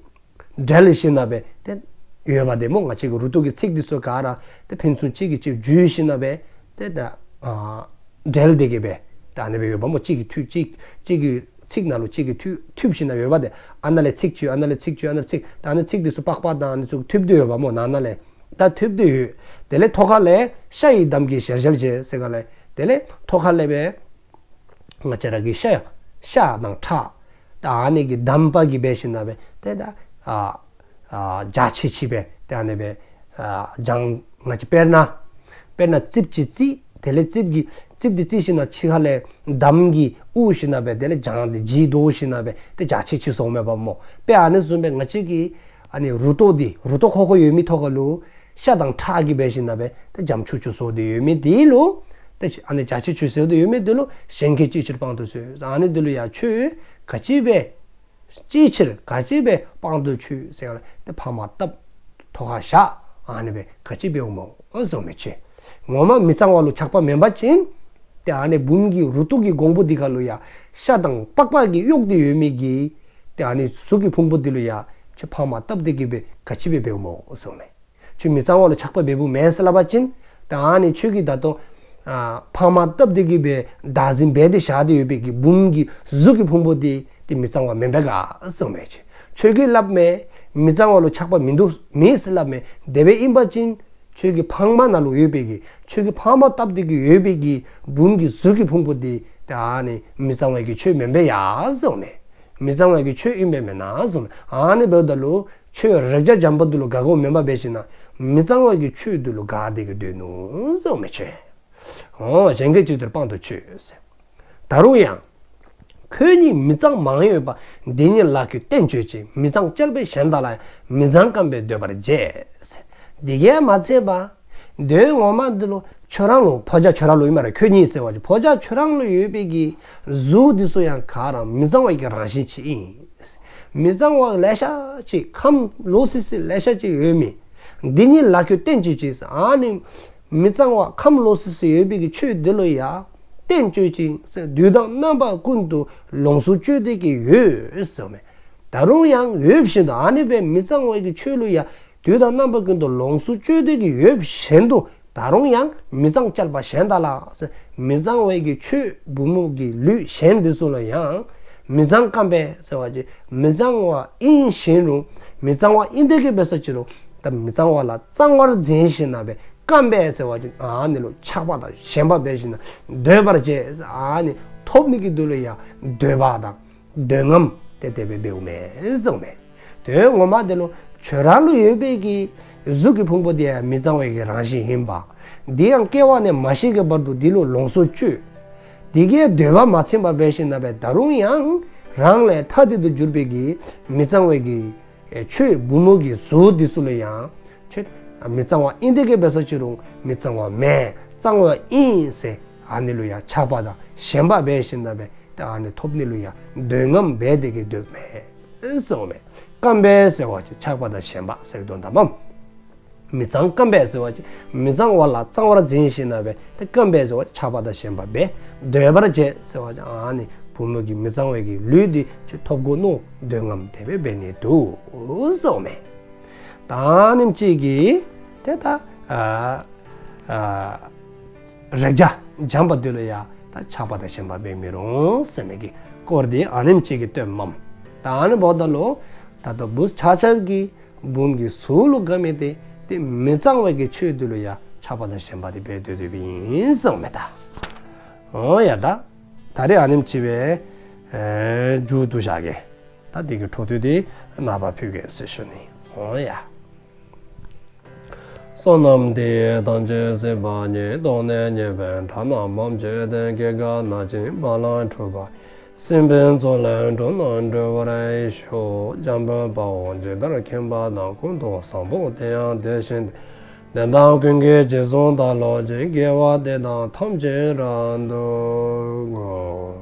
འབྲེལ་ཞིནམ་ལས་ཏེ་ཡོདཔ་དེ་སྨོ། ང་བཅས་ཀྱི་རུ་ཏོག་གི་ཚིགས་དེ་ཚུ་ག་ར་ཏེ་ཕན་ཚུན་གཅིག་གིས་གཅིག་བརྒྱུས་ཞིནམ་ལས་ཏེ་ད་ཨ་འབྲེལ་ཏེ་གི་སྦེ་ད་ཨ་ནི་སྦེ་ཡོདཔ་སྨོ། གཅིག་གིས་མཐུད་གཅིག་གཅིག་གི་ཚིགས་ནང་ལུ་གཅིག་གིས་མཐུད་མཐུད་ཞིནམ་ལས་ཡོདཔ་དེ་ཨ་ནཱ་ལས་ཚིགས་གཅིག་ཨ་ནཱ་ལས་ཚིགས་གཅིག་ཨ་ནཱ་ལས་ཚིགས་ད་ཨ་ནི་ཚིགས་དེ་ཚུ་པག་པ་དང་ཨ་ནི་ཚུ་མཐུད་དེ་ཡོདཔ་སྨོ། ནང་ན་ལས་ད་མཐུད་དེ་ཡོད། དེ་ལས་ཐོག་ཁ་ལས་ཤ་ཡི་འདམ་གྱིས་ཞལ་ཞལ་བྱེད་ཟེར་ག་ལས་དེ་ལས་ཐོག་ཁ་ལས་སྦེ་ང་བཅས་ར་གི་ཤ་ཡང་ཤ་དང་ཁྲག་ད་ཨ་ནི་གི་འདམ་པ་གིས་འབད་ཞིནམ་ལས་ཏེ་ད་ཨ་ཨ་འཇའ་ཆི་ཆི་སྦེ་ཏེ་ཨ་ནི་སྦེ་ཨ་འཇམ་ང་བཅས་དཔེར་ན་དཔེར་ན་རྩིགཔ་ཅིག་བརྩིགས། དེ་ལས་རྩིགཔ་གི་རྩིགཔ་དེ་བརྩིགས་ཞིནམ་ལས་ཕྱི་ཁ་ལས་འདམ་གིས་དབུར་ཞིནམ་ལས་དེ་ལས་འཇམ་དེ་བརྗིད་དོ་ཞིནམ་ལས་ཏེ་འཇའ་ཆི་ཆི་བཟོཝ་མས་པ་སྨོ། དཔེ་ཨ་ནི་བཟུམ་སྦེ་ང་བཅས་ཀྱི་ཨ་ནི་རུ་ཏོག་དེ་རུ་ཏོག་ཁོ་ཁོ་ཡོད་མི་ཐོག་ཁ་ལུ་ཤ་དང་ཁྲག་གིས་འབད་ཞིནམ་ལས་ཏེ་འཇམ་ཆུ་ཆུ་བཟོ་སྟེ་ཡོད་མི་དེ་ལུ་ཏེ་ཨ་ནི་འཇའ་ཆི་ཆི་བཟོ་སྟེ་ཡོད་མི་དེ་ལུ་གཞན་གྱིས་ཅི་ཕྱིར་དཔང་དུ་ཆུད། ཨ་ནི་དེ་ལུ་ཡང་ཁྱོད་ག་ཅི་སྦེ་ཅི་ཕྱིར་ག་ཅི་སྦེ་དཔང་དུ་ཆུད་ཟེར་བ་ལས་ཏེ་ཕ་མར་བཏབ་ཐོག་ཁར་བཞག་ཨ་ནི་སྦེ་ག་ཅི་འབདཝ་སྨོ་གསུངམ་མས། ཁྱོད་ངོ་མ་མི་གཙང་བ་ལུ་ཆགས་པ་མེན་པ་ཅིན་ཏེ་ཨ་ནི་བུམོ་གི་རུ་ཏོག་གི་གོང་བུ་དེ་ཁ་ལུ་ཡང་ཤ་དང་པག་པ་གིས་གཡོགས་ཏེ་ཡོད་མི་གི་ཏེ་ཨ་ནི་གཟུགས་ཀྱི་ཕུང་པོ་དེ་ལུ་ཡང་ཁྱོད་ཕ་མར་བཏབ་སྟེ་གི་སྦེ་ག་ཅི་སྦེ་འབདཝ་སྨོ་གསུངམ་མས། ཁྱོད་མི་གཙང་བ་ལུ་ཆགས་པ་འབདཝ་མེན་ཟེར་སླབ་པ་ཅིན་ད་ཨ་ནི་ཁྱོད་ཀྱིས་ད་ལྟོ་ཨ་ཕ་མར་བཏབ་སྟེ་གི་སྦེ་བདག་འཛིན་འབད་དེ་བཞག་སྟེ་ཡོད་པའི་གི་བུམོ་གི་གཟུགས་ཀྱི་ཕུང་པོ་དེ་ཏེ་མི་གཙང་བ་མེན་པས་ག་གསུངམ་མས། ཁྱོད་ཁྱོད་ཀྱིས་སླབ་མས་མི་གཙང་བ་ལུ་ཆགས་པ་མིན་འདུག་མེད་ཟེར་སླབ་མས། དེ་སྦེ་ཨིན་པ་ཅིན་ཁྱོད་ཀྱི་ཕ་མ་ནང་ལུ་ཡོད་པའི་གི་ཁྱོད་ཀྱི་ཕ་མར་བཏབ་སྟེ་གི་ཡོད་པའི་གི་བུམོ་གི་གཟུགས་ཀྱི་ཕུང་པོ་དེ་ཏེ་ཨ་ནི་མི་གཙང་བའི་གི་ཆོས་མེན་པས་ཡ་གསུངམ་མས། མི་གཙང་བའི་གི་ཆོས་ཨིན་པས་མེན་ན་གསུངམ་མས། ཨ་ནི་འབདཝ་ད་ལུ་ཁྱོད་རེག་བྱ་འཇམ་པ་དེ་ལུ་དགའ་དགའཝ་མེན་པར་འབད་ཞིནམ་ལས་མི་གཙང་བའི་གི་ཆོས་དེ་ལུ་དགའ་སྟེ་གི་སྡོད་ནུག་གསུངམ་མས། ཁྱོད་འོ་གཞན་གྱིས་ཅི་ཕྱིར་དཔང་དུ་ཆུད་ཟེར། ད་རུང་ཡང་ཁྱོད་ཉིད་མི་གཙང་མང་ཡོད་པ། འདི་ཉིད་ལ་ཁྱོད་བསྟན་བཅོས་ཅིང་། མི་གཙང་རྐྱལ་པས་ཞེན་དག་ལ། མི་གཙང་སྐམ་པས་འདོད་པར་བྱེད་ཟེར། དེ་གིས་མ་ཚད་པར་དོན་ངོ་མ་དེ་ལུ་ཁྱོད་ར་ལུ་ཕོ་རྒྱས་ཁྱོད་ར་ལུ་ཨིན་མས་ར། ཁྱོད་ཉིད་ཟེར་བ་ཅིན་ཕོ་རྒྱས་ཁྱོད་ར་ལུ་ཡོད་པའི་གི་གཟུགས་དེ་ཚུ་ཡང་ག་ར་མི་གཙང་བའི་གི་རང་བཞིན་ཅིག་ཨིན། མི་གཙང་བ་ལེ་ཤ་ཅིག་ཁམས་ལོག་སི་སི་ལེ་ཤ་ཅིག་ཡོད་མི། འདི་ཉིད་ལ་ཁྱོད་བསྟན་བཅོས་ཅིང་ཟེར། ཨ་ནི་མི་གཙང་བ་ཁམས་ལོག་སི་སི་ཡོད་པའི་གི་ཆོས་དེ་ལུ་ཡང་བསྟན་བཅོས་ཅིང་ཟེར། དུས་དང་རྣམ་པ་ཀུན་ཏུ་ལོངས་སུ་སྤྱོད་དེ་གི་ཡོད་ཟེར་མས། ད་རུང་ཡང་ཡོད་བཞིན་དུ་ཨ་ནི་སྦེ་མི་གཙང་བའི་གི་ཆོས་ལུ་ཡང་དུས་དང་རྣམ་པ་ཀུན་ཏུ་ལོངས་སུ་སྤྱོད་དེ་གི་ཡོད་བཞིན་དུ་ད་རུང་ཡང་མི་གཙང་རྐྱལ་པས་ཞེན་དག་ལ་ཟེར། མི་གཙང་བའི་གི་ཆོས་བུམོ་གི་ལུས་གཞན་དེ་ཚུ་ལུ་ཡང་མི་གཙང་སྐམ་པས་ཟེར་བ་ཅིན་མི་གཙང་བ་ཨིན་ཞིན་རུང་མི་གཙང་བ་ཨིན་དེ་གི་འབད་ས་ཅིན་རུང་ད་མི་གཙང་བ་ལ་གཙང་བར་འཛིན་ཞིནམ་ལས་སྐམ་པས་ཟེར་བ་ཅིན་ཨ་ནི་ལུ་ཆགས་པ་དང་ཞེན་པ་འབད་ཞིནམ་ལས་འདོད་པར་བྱེད། ཨ་ནི་ཐོབ་ནི་གི་དོན་ལུ་ཡང་འདོད་པ་དང་འདོད་རྔམ་དེ་དེ་སྦེ་འབདཝ་མས་གསུངམ་མས། དོན་ངོ་མ་དེ་ལུ་ཁྱོད་ར་ལུ་ཡོད་པའི་གི་གཟུགས་ཀྱི་ཕུང་པོ་དེ་ཡང་མི་གཙང་བའི་གི་རང་བཞིན་ཨིན་པ། དེ་ཡང་སྐྱེ་བ་ནས་མ་ཤི་གི་བར་དུ་དེ་ལུ་ལོངས་སུ་སྤྱོད། དེ་གིས་འདོད་པ་མ་ཚིམ་པར་འབད་ཞིནམ་ལས་ད་རུང་ཡང་རང་ལས་ཐ་དད་དུ་གྱུར་པའི་གི་མི་གཙང་བའི་གི་ཨེ་ཆོས་བུམོ་གི་གཟུགས་དེ་ཚུ་ལུ་ཡང་ཁྱོད་མི་གཙང་བ་ཨིན་དེ་གི་འབད་ས་ཅིན་རུང་མི་གཙང་བ་མེན་གཙང་བ་ཨིན་ཟེར་ཨ་ནི་ལུ་ཡང་ཆགས་པ་དང་ཞེན་པ་འབད་ཞིནམ་ལས་ད་ཨ་ནི་ཐོབ་ནི་ལུ་ཡང་འདོད་རྔམ་འབད་དེ་གི་སྡོདཔ་མས་གསུངམ་མས། སྐམ་པས་ཟེར་བ་ཅིན་ཆགས་པ་དང་ཞེན་པ་ཟེར་དོན་དག་མས། མི་གཙང་སྐམ་པས་ཟེར་བ་ཅིན་མི་གཙང་བ་ལ་གཙང་བར་འཛིན་ཞིནམ་ལས་ད་སྐམ་པས་ཟེར་བ་ཅིན་ཆགས་པ་དང་ཞེན་པ་འབད། འདོད་པར་བྱེད་ཟེར་བ་ཅིན་ཨ་ནི་བུམོ་གི་མི་གཙང་བའི་གི་ལུས་དེ་ཁྱོད་ཐོབ་དགོ་མནོ་འདོད་རྔམ་དེ་སྦེ་འབད་ནི་འདུག་གསུངམ་མས། ད་ཨ་ནེམ་ཅིག་གིས་ཏེ་ད་ཨ་ཨ་རེག་བྱ་འཇམ་པ་དེ་ལུ་ཡང་ད་ཆགས་པ་དང་ཞེན་པ་འབད་མི་རུང་ཟེར་མི་གི་སྐོར་དེ་ཨ་ནེམ་ཅིག་གིས་སྟོནམ་མས། ད་ཨ་ནི་འབདཝ་ད་ལུ་ད་ལྟོ་བུ་ཆ་ཁྱབ་ཀྱིས་བུམོ་གི་གཟུགས་ལུ་དགའ་མི་དེ་ཏེ་མི་གཙང་བའི་གི་ཆོས་དེ་ལུ་ཡང་ཆགས་པ་དང་ཞེན་པ་དེ་འབད་སྡོད་སྡོདཔ་ཨིན་གསུངམ་མས་ད། འོང་ཡ། ད་ད་རེས་ཨ་ནེམ་ཅིག་སྦེ་ཨེ་མཇུག་བསྡུ་བཞག་གེ། ད་འདི་གི་འཕྲོ་མཐུད་དེ་ནངས་པ་ཕུལ་གེ་ཟེར་ཞུ་ནི། འོང་ཡ། བསོད་ནམས་འདི་ཡིས་ཐམས་ཅད་གཟིགས་པ་ཉིད། ཐོབ་ནས་ཉེས་པའི་དགྲ་རྣམས་ཕམ་བྱས་ཏེ། སྐྱེ་རྒ་ན་འཆིའི་རྦ་ཀློང་འཁྲུགས་པ་ཡི། སྲིད་པའི་མཚོ་ལས་འགྲོ་རྣམས་སྒྲོལ་བར་ཤོག། འཇམ་དཔལ་དཔའ་བོས་ཇི་ལྟར་མཁྱེན་པ་དང་། ཀུན་ཏུ་བཟང་པོ་དེ་ཡང་དེ་བཞིན་ཏེ། དེ་དག་ཀུན་གྱི་རྗེས་སུ་བདག་སློབ་ཅིང་། དགེ་བ་འདི་དག་ཐམས་ཅད་རབ་ཏུ་བསྔོ།